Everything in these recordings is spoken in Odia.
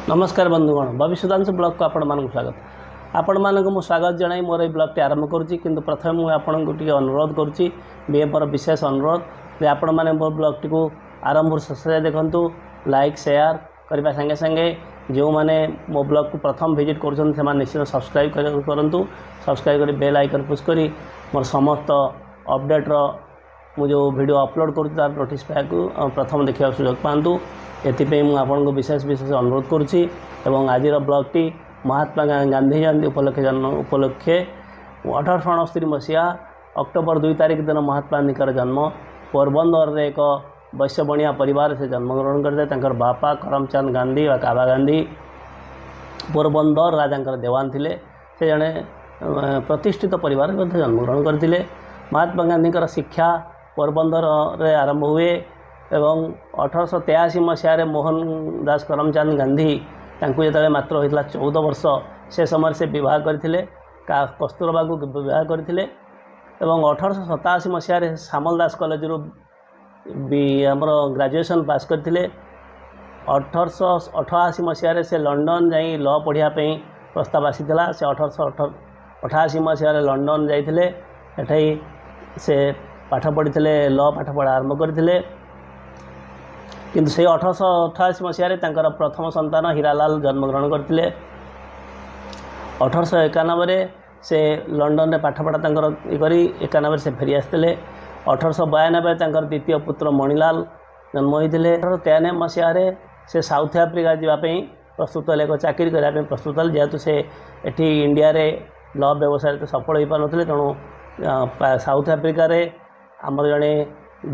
ନମସ୍କାର ବନ୍ଧୁଗଣ, ବବି ସୁଧାଂଶୁ ବ୍ଲଗ୍କୁ ଆପଣମାନଙ୍କୁ ସ୍ୱାଗତ। ଆପଣମାନଙ୍କୁ ମୁଁ ସ୍ୱାଗତ ଜଣାଇ ମୋର ଏଇ ବ୍ଲଗ୍ଟି ଆରମ୍ଭ କରୁଛି। କିନ୍ତୁ ପ୍ରଥମେ ମୁଁ ଆପଣଙ୍କୁ ଟିକେ ଅନୁରୋଧ କରୁଛି, ମୋର ବିଶେଷ ଅନୁରୋଧ ଯେ ଆପଣମାନେ ମୋ ବ୍ଲଗ୍ଟିକୁ ଆରମ୍ଭରୁ ଶେଷ ଯାଏ ଦେଖନ୍ତୁ, ଲାଇକ୍ ସେୟାର କରିବା ସାଙ୍ଗେ ସାଙ୍ଗେ ଯେଉଁମାନେ ମୋ ବ୍ଲଗ୍କୁ ପ୍ରଥମ ଭିଜିଟ୍ କରୁଛନ୍ତି, ସେମାନେ ନିଶ୍ଚିତ ସବସ୍କ୍ରାଇବ୍ କରନ୍ତୁ। ସବସ୍କ୍ରାଇବ୍ କରି ବେଲ୍ ଆଇକନ୍ ପୁସ୍ କରି ମୋର ସମସ୍ତ ଅପଡ଼େଟ୍ର, ମୁଁ ଯେଉଁ ଭିଡ଼ିଓ ଅପଲୋଡ଼ କରୁଛି ତାର ନୋଟିସ୍ ପାଇବାକୁ, ପ୍ରଥମ ଦେଖିବାକୁ ସୁଯୋଗ ପାଆନ୍ତୁ। ଏଥିପାଇଁ ମୁଁ ଆପଣଙ୍କୁ ବିଶେଷ ବିଶେଷ ଅନୁରୋଧ କରୁଛି। ଏବଂ ଆଜିର ବ୍ଲଗ୍ଟି ମହାତ୍ମା ଗାନ୍ଧୀ ଜୟନ୍ତୀ ଉପଲକ୍ଷେ, ଜନ୍ମ ଉପଲକ୍ଷେ। 1869 ମସିହା ଅକ୍ଟୋବର 2 ତାରିଖ ଦିନ ମହାତ୍ମା ଗାନ୍ଧୀଙ୍କର ଜନ୍ମ। ପୋରବନ୍ଦରରେ ଏକ ବୈଶ୍ୟ ବଣିଆ ପରିବାର ସେ ଜନ୍ମଗ୍ରହଣ କରିଥିଲେ। ତାଙ୍କର ବାପା କରମଚାନ୍ଦ ଗାନ୍ଧୀ ବା କାବା ଗାନ୍ଧୀ ପୋରବନ୍ଦର ରାଜାଙ୍କର ଦେୱାନ ଥିଲେ। ସେ ଜଣେ ପ୍ରତିଷ୍ଠିତ ପରିବାରରେ ମଧ୍ୟ ଜନ୍ମଗ୍ରହଣ କରିଥିଲେ। ମହାତ୍ମା ଗାନ୍ଧୀଙ୍କର ଶିକ୍ଷା ପୋରବନ୍ଦରରେ ଆରମ୍ଭ ହୁଏ ଏବଂ 1883 ମସିହାରେ ମୋହନ ଦାସ କରମଚାନ୍ଦ ଗାନ୍ଧୀ ତାଙ୍କୁ ଯେତେବେଳେ ମାତ୍ର ହୋଇଥିଲା 14 ବର୍ଷ, ସେ ସମୟରେ ସେ ବିବାହ କରିଥିଲେ, କସ୍ତୁରବାକୁ ବିବାହ କରିଥିଲେ। ଏବଂ 1887 ମସିହାରେ ସାମଲ ଦାସ କଲେଜରୁ ବି ଆମର ଗ୍ରାଜୁଏସନ୍ ପାସ୍ କରିଥିଲେ। 1888 ମସିହାରେ ସେ ଲଣ୍ଡନ ଯାଇ ଲ ପଢ଼ିବା ପାଇଁ ପ୍ରସ୍ତାବ ଆସିଥିଲା। ସେ 1888 ମସିହାରେ ଲଣ୍ଡନ ଯାଇଥିଲେ। ଏଠି ସେ ପାଠ ପଢ଼ିଥିଲେ, ଲ ପାଠ ପଢ଼ା ଆରମ୍ଭ କରିଥିଲେ। କିନ୍ତୁ ସେଇ 1888 ମସିହାରେ ତାଙ୍କର ପ୍ରଥମ ସନ୍ତାନ ହୀରାଲାଲ ଜନ୍ମଗ୍ରହଣ କରିଥିଲେ। 1891ରେ ସେ ଲଣ୍ଡନରେ ପାଠପଢ଼ା ତାଙ୍କର ଇଏ କରି 91ରେ ସେ ଫେରି ଆସିଥିଲେ। 1892 ତାଙ୍କର ଦ୍ୱିତୀୟ ପୁତ୍ର ମଣିଲାଲ ଜନ୍ମ ହୋଇଥିଲେ। 1893 ମସିହାରେ ସେ ସାଉଥ ଆଫ୍ରିକା ଯିବା ପାଇଁ ପ୍ରସ୍ତୁତ ହେଲେ, ଏକ ଚାକିରି କରିବା ପାଇଁ ପ୍ରସ୍ତୁତ ହେଲେ। ଯେହେତୁ ସେ ଏଠି ଇଣ୍ଡିଆରେ ଲ ବ୍ୟବସାୟରେ ତ ସଫଳ ହୋଇପାରୁନଥିଲେ, ତେଣୁ ସାଉଥ ଆଫ୍ରିକାରେ ଆମର ଜଣେ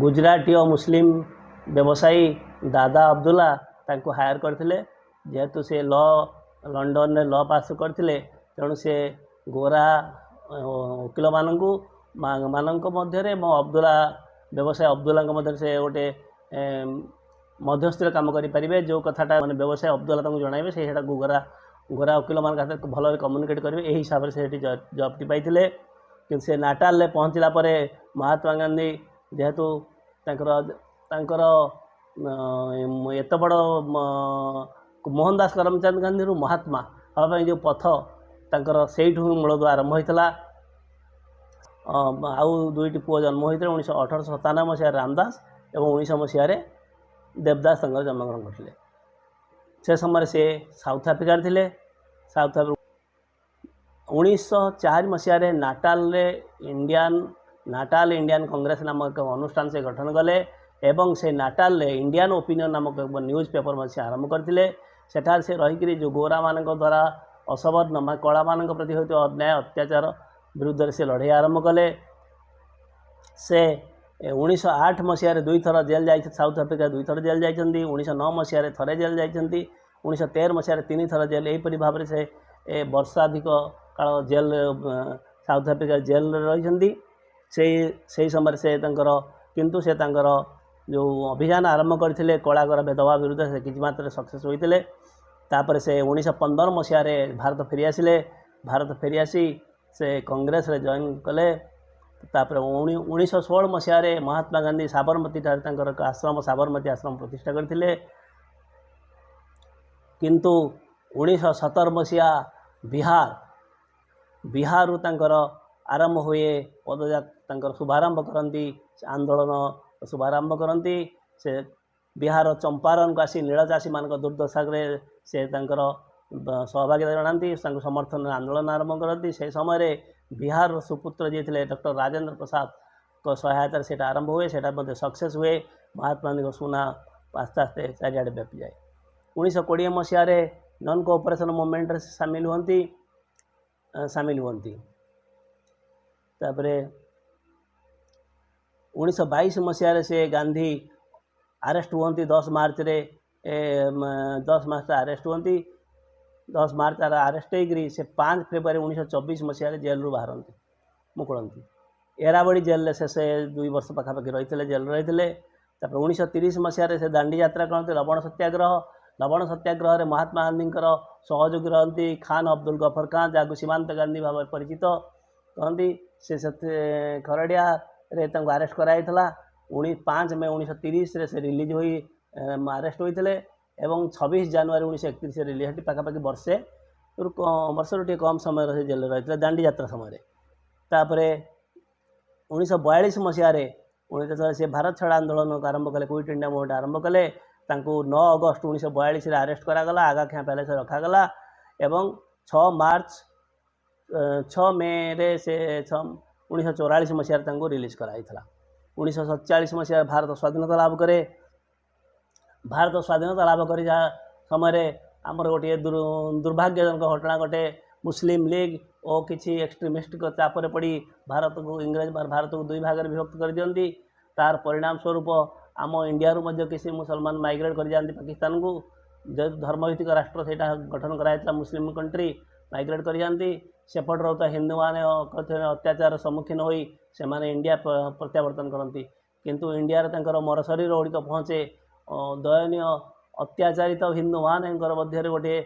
ଗୁଜରାଟୀୟ ମୁସଲିମ ବ୍ୟବସାୟୀ ଦାଦା ଅବଦୁଲ୍ଲା ତାଙ୍କୁ ହାୟାର କରିଥିଲେ। ଯେହେତୁ ସେ ଲଣ୍ଡନରେ ଲ ପାସ୍ କରିଥିଲେ, ତେଣୁ ସେ ଗୋରା ଓକିଲମାନଙ୍କୁ ମାନଙ୍କ ମଧ୍ୟରେ ମୋ ଅବଦୁଲ୍ଲା, ବ୍ୟବସାୟୀ ଅବଦୁଲ୍ଲାଙ୍କ ମଧ୍ୟରେ ସେ ଗୋଟେ ମଧ୍ୟସ୍ଥିର କାମ କରିପାରିବେ। ଯେଉଁ କଥାଟା ମାନେ ବ୍ୟବସାୟୀ ଅବଦୁଲ୍ଲା ତାଙ୍କୁ ଜଣାଇବେ, ସେ ସେଇଟାକୁ ଗୋରା ଗୋରା ଓକିଲମାନଙ୍କ ହାତରେ ଭଲରେ କମ୍ୟୁନିକେଟ୍ କରିବେ। ଏହି ହିସାବରେ ସେ ସେଠି ଜବ୍ଟି ପାଇଥିଲେ। କିନ୍ତୁ ସେ ନାଟାଲରେ ପହଞ୍ଚିଲା ପରେ ମହାତ୍ମା ଗାନ୍ଧୀ ଯେହେତୁ ତାଙ୍କର ତାଙ୍କର ଏତେ ବଡ଼ ମୋହନ ଦାସ କରମଚାନ୍ଦ ଗାନ୍ଧୀରୁ ମହାତ୍ମା ହେବା ପାଇଁ ଯେଉଁ ପଥ ତାଙ୍କର, ସେଇଠୁ ହିଁ ମୂଳଦୁଆ ଆରମ୍ଭ ହୋଇଥିଲା। ଆଉ ଦୁଇଟି ପୁଅ ଜନ୍ମ ହୋଇଥିଲେ। 1897 ମସିହାରେ ରାମଦାସ ଏବଂ 19 ମସିହାରେ ଦେବଦାସ ତାଙ୍କର ଜନ୍ମଗ୍ରହଣ କରିଥିଲେ। ସେ ସମୟରେ ସେ ସାଉଥ ଆଫ୍ରିକାରେ ଥିଲେ। ସାଉଥ ଆଫ୍ରିକା 1904 ମସିହାରେ ନାଟାଲରେ ନାଟାଲ ଇଣ୍ଡିଆନ୍ କଂଗ୍ରେସ ନାମକ ଏକ ଅନୁଷ୍ଠାନ ସେ ଗଠନ କଲେ ଏବଂ ସେ ନାଟାଲରେ ଇଣ୍ଡିଆନ୍ ଓପିନିଅନ୍ ନାମକ ଏକ ନ୍ୟୁଜ୍ ପେପର ମଧ୍ୟ ସେ ଆରମ୍ଭ କରିଥିଲେ। ସେଠାରେ ସେ ରହିକରି ଯେଉଁ ଗୋରାମାନଙ୍କ ଦ୍ୱାରା ଅସବର୍ଣ୍ଣ ବା କଳାମାନଙ୍କ ପ୍ରତି ହେଉଥିବା ଅନ୍ୟାୟ ଅତ୍ୟାଚାର ବିରୁଦ୍ଧରେ ସେ ଲଢ଼େଇ ଆରମ୍ଭ କଲେ। ସେ 1908 ମସିହାରେ ଦୁଇଥର ଜେଲ୍ ଯାଇ, ସାଉଥ ଆଫ୍ରିକା ଦୁଇଥର ଜେଲ୍ ଯାଇଛନ୍ତି। 1909 ମସିହାରେ ଥରେ ଜେଲ୍ ଯାଇଛନ୍ତି। 1913 ମସିହାରେ ତିନି ଥର ଜେଲ୍। ଏହିପରି ଭାବରେ ସେ ବର୍ଷାଧିକ କାଳ ଜେଲ୍, ସାଉଥ ଆଫ୍ରିକା ଜେଲ୍ରେ ରହିଛନ୍ତି। ସେଇ ସେଇ ସମୟରେ ସେ ତାଙ୍କର, କିନ୍ତୁ ସେ ତାଙ୍କର ଯେଉଁ ଅଭିଯାନ ଆରମ୍ଭ କରିଥିଲେ କଳାଗୋରା ଭେଦଭାବ ବିରୁଦ୍ଧରେ, ସେ କିଛି ମାତ୍ରାରେ ସକ୍ସେସ୍ ହୋଇଥିଲେ। ତାପରେ ସେ 1915 ମସିହାରେ ଭାରତ ଫେରିଆସିଲେ। ଭାରତ ଫେରିଆସି ସେ କଂଗ୍ରେସରେ ଜଏନ୍ କଲେ। ତାପରେ 1916 ମସିହାରେ ମହାତ୍ମା ଗାନ୍ଧୀ ସାବରମତୀ ଠାରେ ତାଙ୍କର ଏକ ଆଶ୍ରମ, ସାବରମତୀ ଆଶ୍ରମ ପ୍ରତିଷ୍ଠା କରିଥିଲେ। କିନ୍ତୁ 1917 ମସିହା ବିହାରରୁ ତାଙ୍କର ଆରମ୍ଭ ହୁଏ ପଦଯାତ୍ରା। ତାଙ୍କର ଶୁଭାରମ୍ଭ କରନ୍ତି, ଆନ୍ଦୋଳନ ଶୁଭାରମ୍ଭ କରନ୍ତି। ସେ ବିହାର ଚମ୍ପାରନକୁ ଆସି ନୀଳ ଚାଷୀମାନଙ୍କ ଦୁର୍ଦ୍ଦଶାରେ ସେ ତାଙ୍କର ସହଭାଗିତା ଜଣାନ୍ତି, ତାଙ୍କୁ ସମର୍ଥନରେ ଆନ୍ଦୋଳନ ଆରମ୍ଭ କରନ୍ତି। ସେ ସମୟରେ ବିହାରର ସୁପୁତ୍ର ଯିଏ ଥିଲେ ଡକ୍ଟର ରାଜେନ୍ଦ୍ର ପ୍ରସାଦଙ୍କ ସହାୟତାରେ ସେଇଟା ଆରମ୍ଭ ହୁଏ। ସେଇଟା ମଧ୍ୟ ସକ୍ସେସ୍ ହୁଏ। ମହାତ୍ମା ଗାନ୍ଧୀଙ୍କ ସୁନା ଆସ୍ତେ ଆସ୍ତେ ଚାରିଆଡ଼େ ବ୍ୟାପିଯାଏ। 1920 ମସିହାରେ ନନ୍ କୋଅପରେସନ୍ ମୁଭମେଣ୍ଟରେ ସେ ସାମିଲ ହୁଅନ୍ତି। ତାପରେ 1922 ମସିହାରେ ସେ ଗାନ୍ଧୀ ଆରେଷ୍ଟ ହୁଅନ୍ତି 10 ମାର୍ଚ୍ଚରେ। 10 ମାର୍ଚ୍ଚରେ ଆରେଷ୍ଟ ହୁଅନ୍ତି। 10 ମାର୍ଚ୍ଚ ଆରେଷ୍ଟ ହେଇକରି ସେ 5 ଫେବୃଆରୀ 1924 ମସିହାରେ ଜେଲରୁ ବାହାରନ୍ତି, ମୁକୁଳନ୍ତି। ଏରାବଡ଼ି ଜେଲରେ ସେ 2 ବର୍ଷ ପାଖାପାଖି ରହିଥିଲେ, ଜେଲରେ ରହିଥିଲେ। ତାପରେ 1930 ମସିହାରେ ସେ ଦାଣ୍ଡି ଯାତ୍ରା କରନ୍ତି, ଲବଣ ସତ୍ୟାଗ୍ରହ। ଲବଣ ସତ୍ୟାଗ୍ରହରେ ମହାତ୍ମା ଗାନ୍ଧୀଙ୍କର ସହଯୋଗୀ ରହନ୍ତି ଖାନ ଅବଦୁଲ ଗଫର ଖାଁ, ଯାହାକୁ ସୀମାନ୍ତ ଗାନ୍ଧୀ ଭାବରେ ପରିଚିତ କହନ୍ତି। ସେ ଖରଡ଼ିଆରେ ତାଙ୍କୁ ଆରେଷ୍ଟ କରାଯାଇଥିଲା। 5 ମେ 1930ରେ ସେ ରିଲିଜ୍ ହୋଇ, ଆରେଷ୍ଟ ହୋଇଥିଲେ। ଏବଂ 26 ଜାନୁଆରୀ 1931ରେ ରିଲିଜ୍। ସେଠି ପାଖାପାଖି ବର୍ଷରୁ ଟିକେ କମ୍ ସମୟରେ ସେ ଜେଲରେ ରହିଥିଲେ ଦାଣ୍ଡି ଯାତ୍ରା ସମୟରେ। ତାପରେ 1942 ମସିହାରେ ଯେତେବେଳେ ସେ ଭାରତ ଛାଡ଼ ଆନ୍ଦୋଳନକୁ ଆରମ୍ଭ କଲେ, କ୍ୱିଟ୍ ଇଣ୍ଡିଆ ମୁଭମେଣ୍ଟ ଆରମ୍ଭ କଲେ, ତାଙ୍କୁ 9 ଅଗଷ୍ଟ 1942ରେ ଆରେଷ୍ଟ କରାଗଲା, ଆଗା ଖାଁ ପ୍ୟାଲେସ୍ରେ ରଖାଗଲା ଏବଂ 6 ମାର୍ଚ୍ଚ 6 ମେରେ ସେ 1944 ମସିହାରେ ତାଙ୍କୁ ରିଲିଜ୍ କରାଯାଇଥିଲା। 1947 ମସିହାରେ ଭାରତ ସ୍ୱାଧୀନତା ଲାଭ କରେ। ଭାରତ ସ୍ୱାଧୀନତା ଲାଭ କରିବା ସମୟରେ ଆମର ଗୋଟିଏ ଦୁର୍ଭାଗ୍ୟଜନକ ଘଟଣା ଘଟେ। ମୁସଲିମ ଲିଗ୍ ଓ କିଛି ଏକ୍ସଟ୍ରିମିଷ୍ଟଙ୍କ ଚାପରେ ପଡ଼ି ଭାରତକୁ ଇଂରେଜ ଭାରତକୁ ଦୁଇ ଭାଗରେ ବିଭକ୍ତ କରିଦିଅନ୍ତି। ତାର ପରିଣାମ ସ୍ୱରୂପ ଆମ ଇଣ୍ଡିଆରୁ ମଧ୍ୟ କିଛି ମୁସଲମାନ ମାଇଗ୍ରେଟ୍ କରିଯାଆନ୍ତି ପାକିସ୍ତାନକୁ। ଯେହେତୁ ଧର୍ମଭିତ୍ତିକ ରାଷ୍ଟ୍ର ସେଇଟା ଗଠନ କରାଯାଇଥିଲା, ମୁସଲିମ କଣ୍ଟ୍ରି, ମାଇଗ୍ରେଟ୍ କରିଯାଆନ୍ତି। ସେପଟେ ରହୁଥିବା ହିନ୍ଦୁମାନେ ଅତ୍ୟାଚାରର ସମ୍ମୁଖୀନ ହୋଇ ସେମାନେ ଇଣ୍ଡିଆ ପ୍ରତ୍ୟାବର୍ତ୍ତନ କରନ୍ତି। କିନ୍ତୁ ଇଣ୍ଡିଆରେ ତାଙ୍କର ମରଶରୀର ଗୁଡ଼ିକ ପହଞ୍ଚେ। ଦୟନୀୟ ଅତ୍ୟାଚାରିତ ହିନ୍ଦୁମାନଙ୍କର ମଧ୍ୟରେ ଗୋଟିଏ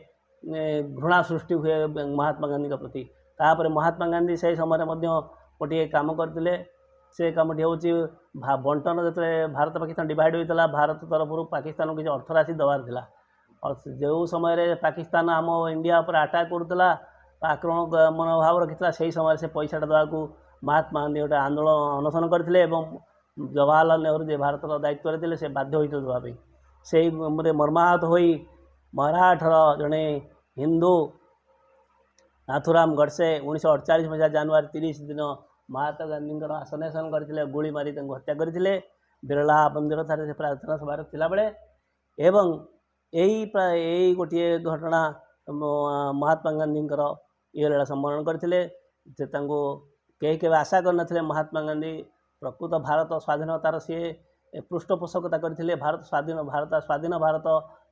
ଘୃଣା ସୃଷ୍ଟି ହୁଏ ମହାତ୍ମା ଗାନ୍ଧୀଙ୍କ ପ୍ରତି। ତାପରେ ମହାତ୍ମା ଗାନ୍ଧୀ ସେହି ସମୟରେ ମଧ୍ୟ ଗୋଟିଏ କାମ କରିଥିଲେ। ସେ କାମଟି ହେଉଛି ବଣ୍ଟନ, ଯେତେବେଳେ ଭାରତ ପାକିସ୍ତାନ ଡିଭାଇଡ଼ ହୋଇଥିଲା, ଭାରତ ତରଫରୁ ପାକିସ୍ତାନକୁ କିଛି ଅର୍ଥରାଶି ଦେବାର ଥିଲା। ଯେଉଁ ସମୟରେ ପାକିସ୍ତାନ ଆମ ଇଣ୍ଡିଆ ଉପରେ ଆଟାକ୍ କରୁଥିଲା, ଆକ୍ରମଣ ମନୋଭାବ ରଖିଥିଲା, ସେହି ସମୟରେ ସେ ପଇସାଟା ଦେବାକୁ ମହାତ୍ମା ଗାନ୍ଧୀ ଗୋଟେ ଆନ୍ଦୋଳନ ଅନଶନ କରିଥିଲେ ଏବଂ ଜବାହରଲାଲ ନେହେରୁ ଯେ ଭାରତର ଦାୟିତ୍ୱରେ ଥିଲେ, ସେ ବାଧ୍ୟ ହୋଇଥିଲେ ଦେବା ପାଇଁ। ସେଇ ମର୍ମାହତ ହୋଇ ମରାଠର ଜଣେ ହିନ୍ଦୁ ନାଥୁରାମ ଗଡ଼ସେ 1948 ମସିହା ଜାନୁଆରୀ 30 ଦିନ ମହାତ୍ମା ଗାନ୍ଧୀଙ୍କର ଆସନେସନ କରିଥିଲେ, ଗୁଳି ମାରି ତାଙ୍କୁ ହତ୍ୟା କରିଥିଲେ ବିରଳା ମନ୍ଦିର ଠାରେ ସେ ପ୍ରାର୍ଥନା ସଭାରେ ଥିଲାବେଳେ। ଏବଂ ଏଇ ଗୋଟିଏ ଘଟଣା ମହାତ୍ମା ଗାନ୍ଧୀଙ୍କର ଇହଲୀଳା ସମ୍ବରଣ କରିଥିଲେ। ସେ ତାଙ୍କୁ କେହି କେବେ ଆଶା କରିନଥିଲେ। ମହାତ୍ମା ଗାନ୍ଧୀ ପ୍ରକୃତ ଭାରତ ସ୍ୱାଧୀନତାର ସିଏ ପୃଷ୍ଠପୋଷକତା କରିଥିଲେ। ଭାରତ ସ୍ୱାଧୀନ ଭାରତ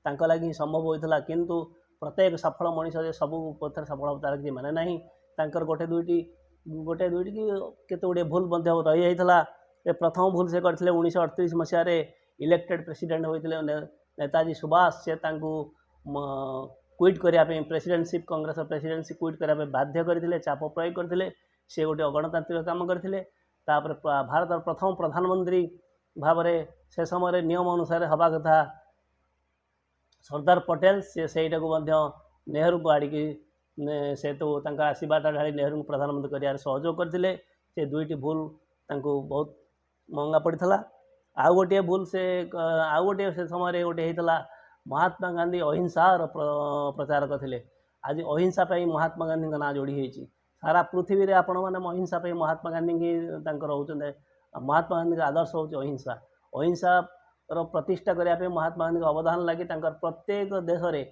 ତାଙ୍କ ଲାଗି ହିଁ ସମ୍ଭବ ହୋଇଥିଲା। କିନ୍ତୁ ପ୍ରତ୍ୟେକ ସଫଳ ମଣିଷ ଯେ ସବୁ ପଥରେ ସଫଳ ତାର କିଛି ମାନେ ନାହିଁ। ତାଙ୍କର ଗୋଟେ ଦୁଇଟି କି କେତେ ଗୁଡ଼ିଏ ଭୁଲ ମଧ୍ୟ ରହିଯାଇଥିଲା। ଏ ପ୍ରଥମ ଭୁଲ ସେ କରିଥିଲେ 1938 ମସିହାରେ ଇଲେକ୍ଟେଡ଼ ପ୍ରେସିଡେଣ୍ଟ ହୋଇଥିଲେ ନେତାଜୀ ସୁଭାଷ, ସେ ତାଙ୍କୁ କ୍ୱିଟ୍ କରିବା ପାଇଁ ପ୍ରେସିଡେଣ୍ଟସିପ୍, କଂଗ୍ରେସର ପ୍ରେସିଡେଣ୍ଟସିପ୍ କ୍ୱିଟ୍ କରିବା ପାଇଁ ବାଧ୍ୟ କରିଥିଲେ, ଚାପ ପ୍ରୟୋଗ କରିଥିଲେ। ସେ ଗୋଟେ ଅଗଣତାନ୍ତ୍ରିକ କାମ କରିଥିଲେ। ତାପରେ ଭାରତର ପ୍ରଥମ ପ୍ରଧାନମନ୍ତ୍ରୀ ଭାବରେ ସେ ସମୟରେ ନିୟମ ଅନୁସାରେ ହେବା କଥା ସର୍ଦ୍ଦାର ପଟେଲ, ସେ ସେଇଟାକୁ ମଧ୍ୟ ନେହେରୁଙ୍କୁ ଆଡ଼ିକି ସେ ତ ତାଙ୍କ ଆଶୀର୍ବାଦଟା ଢାଳି ନେହେରୁଙ୍କୁ ପ୍ରଧାନମନ୍ତ୍ରୀ କରିବାରେ ସହଯୋଗ କରିଥିଲେ। ସେ ଦୁଇଟି ଭୁଲ ତାଙ୍କୁ ବହୁତ ମହଙ୍ଗା ପଡ଼ିଥିଲା। ଆଉ ଗୋଟିଏ ଭୁଲ ସେ ଆଉ ଗୋଟିଏ ସେ ସମୟରେ ଗୋଟେ ହେଇଥିଲା, ମହାତ୍ମା ଗାନ୍ଧୀ ଅହିଂସାର ପ୍ରଚାରକ ଥିଲେ। ଆଜି ଅହିଂସା ପାଇଁ ମହାତ୍ମା ଗାନ୍ଧୀଙ୍କ ନାଁ ଯୋଡ଼ି ହେଇଛି ସାରା ପୃଥିବୀରେ। ଆପଣମାନେ ଅହିଂସା ପାଇଁ ମହାତ୍ମା ଗାନ୍ଧୀଙ୍କି ତାଙ୍କର ହେଉଛନ୍ତି, ମହାତ୍ମା ଗାନ୍ଧୀଙ୍କ ଆଦର୍ଶ ହେଉଛି ଅହିଂସା। ଅହିଂସାର ପ୍ରତିଷ୍ଠା କରିବା ପାଇଁ ମହାତ୍ମା ଗାନ୍ଧୀଙ୍କ ଅବଦାନ ଲାଗି ତାଙ୍କର ପ୍ରତ୍ୟେକ ଦେଶରେ,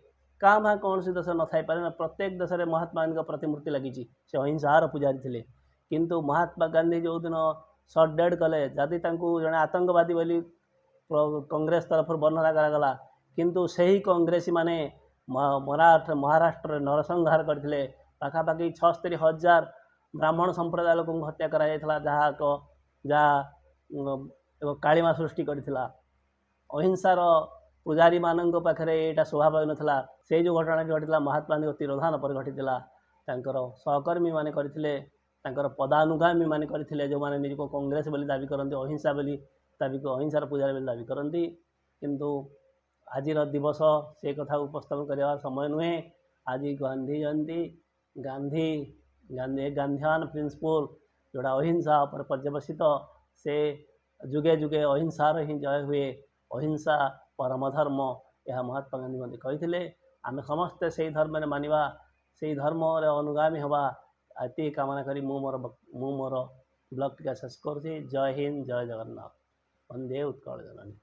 କାଁ ଭାଁ କୌଣସି ଦେଶ ନଥାଇପାରେ ନା, ପ୍ରତ୍ୟେକ ଦେଶରେ ମହାତ୍ମା ଗାନ୍ଧୀଙ୍କ ପ୍ରତିମୂର୍ତ୍ତି ଲାଗିଛି। ସେ ଅହିଂସାର ପୂଜାରୀ ଥିଲେ। କିନ୍ତୁ ମହାତ୍ମା ଗାନ୍ଧୀ ଯେଉଁଦିନ ସଟ୍ ଡେଡ଼୍ କଲେ, ଯଦି ତାଙ୍କୁ ଜଣେ ଆତଙ୍କବାଦୀ ବୋଲି କଂଗ୍ରେସ ତରଫରୁ ବର୍ଣ୍ଣନା କରାଗଲା, କିନ୍ତୁ ସେହି କଂଗ୍ରେସୀମାନେ ମହାରାଷ୍ଟ୍ରରେ ନରସଂହାର କରିଥିଲେ। ପାଖାପାଖି 76,000 ବ୍ରାହ୍ମଣ ସମ୍ପ୍ରଦାୟ ଲୋକଙ୍କୁ ହତ୍ୟା କରାଯାଇଥିଲା, ଯାହା ଏକ କାଳିମା ସୃଷ୍ଟି କରିଥିଲା। ଅହିଂସାର ପୂଜାରୀମାନଙ୍କ ପାଖରେ ଏଇଟା ଶୋଭା ପାଉନଥିଲା। ସେଇ ଯେଉଁ ଘଟଣାଟି ଘଟିଥିଲା ମହାତ୍ମା ଗାନ୍ଧୀଙ୍କ ତିରୋଧାନ ପରେ ଘଟିଥିଲା, ତାଙ୍କର ସହକର୍ମୀମାନେ କରିଥିଲେ, ତାଙ୍କର ପଦାନୁଗାମୀମାନେ କରିଥିଲେ, ଯେଉଁମାନେ ନିଜକୁ କଂଗ୍ରେସ ବୋଲି ଦାବି କରନ୍ତି, ଅହିଂସା ବୋଲି ଦାବି, ଅହିଂସାର ପୂଜାରୀ ବୋଲି ଦାବି କରନ୍ତି। କିନ୍ତୁ ଆଜିର ଦିବସ ସେ କଥା ଉପସ୍ଥାପନ କରିବାର ସମୟ ନୁହେଁ। ଆଜି ଗାନ୍ଧୀ ଜୟନ୍ତୀ। ଗାନ୍ଧୀ ଗାନ୍ଧୀ ଗାନ୍ଧିଆନ ପ୍ରିନ୍ସିପଲ୍ ଯେଉଁଟା ଅହିଂସା ଉପରେ ପର୍ଯ୍ୟବସିତ, ସେ ଯୁଗେ ଯୁଗେ ଅହିଂସାର ହିଁ ଜୟ ହୁଏ, ଅହିଂସା ପରମ ଧର୍ମ, ଏହା ମହାତ୍ମା ଗାନ୍ଧୀ ମଧ୍ୟ କହିଥିଲେ। ଆମେ ସମସ୍ତେ ସେଇ ଧର୍ମରେ ମାନିବା, ସେଇ ଧର୍ମରେ ଅନୁଗାମୀ ହେବା, ଏତିକି କାମନା କରି ମୁଁ ମୋର ବ୍ଲଗ୍ ଟିକେ ଶେଷ କରୁଛି। ଜୟ ହିନ୍ଦ, ଜୟ ଜଗନ୍ନାଥ, ବନ୍ଦେ ଉତ୍କଳ ଜନନୀ।